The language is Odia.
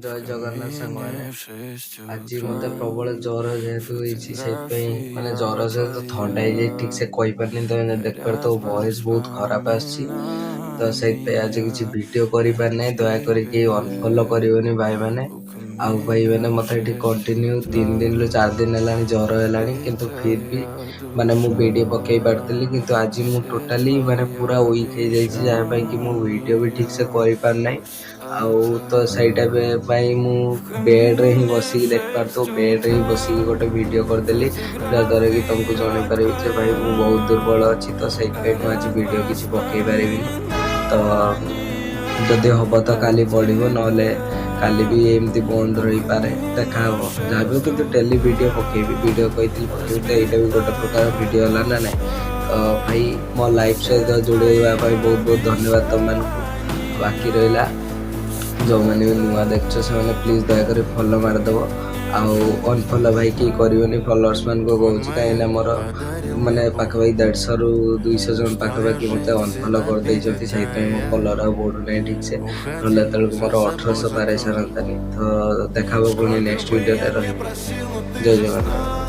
ଜୟ ଜଗନ୍ନାଥ ସାଙ୍ଗମାନେ। ଆଜି ମୋତେ ପ୍ରବଳ ଜ୍ୱର ଯେହେତୁ ହେଇଛି, ସେଇଥିପାଇଁ ମାନେ ଜ୍ୱର ସହିତ ଥଣ୍ଡା ହେଇଯାଇଛି, ଠିକ୍ ସେ କହିପାରୁନି। ତମେ ଦେଖିପାରୁଥିବ ଭଏସ୍ ବହୁତ ଖରାପ ଆସିଛି। ତ ସେଇଥିପାଇଁ ଆଜି କିଛି ଭିଡ଼ିଓ କରିପାରିନାହିଁ। ଦୟାକରି କେହି ଅନଫଲୋ କରିବନି ଭାଇମାନେ। ଆଉ ଭାଇମାନେ, ମୋତେ ଏଠି କଣ୍ଟିନ୍ୟୁ 3 ଦିନରୁ 4 ଦିନ ହେଲାଣି ଜ୍ୱର ହେଲାଣି, କିନ୍ତୁ ଫିର୍ ବି ମାନେ ମୁଁ ଭିଡ଼ିଓ ପକାଇ ପାରୁଥିଲି। କିନ୍ତୁ ଆଜି ମୁଁ ଟୋଟାଲି ମାନେ ପୁରା ୱିକ୍ ହେଇଯାଇଛି, ଯାହା ପାଇଁ କି ମୁଁ ଭିଡ଼ିଓ ବି ଠିକ୍ ସେ କରିପାରୁନାହିଁ। ଆଉ ତ ସେଇଟା ପାଇଁ ମୁଁ ବେଡ଼୍ରେ ହିଁ ବସିକି, ଦେଖିପାରୁଥିବ, ବେଡ଼୍ରେ ହିଁ ବସିକି ଗୋଟେ ଭିଡ଼ିଓ କରିଦେଲି, ଯାହାଦ୍ୱାରା କି ତୁମକୁ ଜଣାଇ ପାରିବି ଯେ ଭାଇ, ମୁଁ ବହୁତ ଦୁର୍ବଳ ଅଛି। ତ ସେଇଥିପାଇଁ ମୁଁ ଆଜି ଭିଡ଼ିଓ କିଛି ପକାଇ ପାରିବିନି। ତ ଯଦି ହବ ତ କାଲି ପଡ଼ିବ, ନହେଲେ କାଲି ବି ଏମିତି ବନ୍ଦ ରହିପାରେ। ଦେଖାହବ। ଯାହା ବି ହଉ, କିନ୍ତୁ ଡେଲି ଭିଡ଼ିଓ ପକାଇବି। ଭିଡ଼ିଓ କହିଥିଲି ପକାଇବି, ତ ଏଇଟା ବି ଗୋଟେ ପ୍ରକାର ଭିଡ଼ିଓ ହେଲା ନା ନାଇଁ? ତ ଭାଇ, ମୋ ଲାଇଫ୍ ସହିତ ଯୋଡ଼ିବା ପାଇଁ ବହୁତ ବହୁତ ଧନ୍ୟବାଦ ତୁମମାନଙ୍କୁ। ବାକି ରହିଲା, ଯେଉଁମାନେ ବି ନୂଆ ଦେଖୁଛ, ସେମାନେ ପ୍ଲିଜ୍ ଦୟାକରି ଫଲୋ ମାରିଦେବ। ଆଉ ଅନଫଲୋ ଭାଇ କେହି କରିବନି, ଫଲୋଅର୍ସ ମାନଙ୍କୁ କହୁଛି, କାହିଁକିନା ମୋର ମାନେ ପାଖାପାଖି 150ରୁ 200 ଜଣ ପାଖାପାଖି ମୋତେ ଅନଫଲୋ କରିଦେଇଛନ୍ତି। ସେଇଥିପାଇଁ ମୋ ଫଲୋଅର୍ ଆଉ ବଢ଼ୁନାହିଁ ଠିକ୍ସେ, ନହେଲେ ଏତେବେଳକୁ ମୋର 1800 ପାର ହେଇସାରନ୍ତାନି। ତ ଦେଖା ହବ ପୁଣି ନେକ୍ସଟ ଭିଡ଼ିଓରେ। ରହିବି, ଜୟ ଜଗନ୍ନାଥ।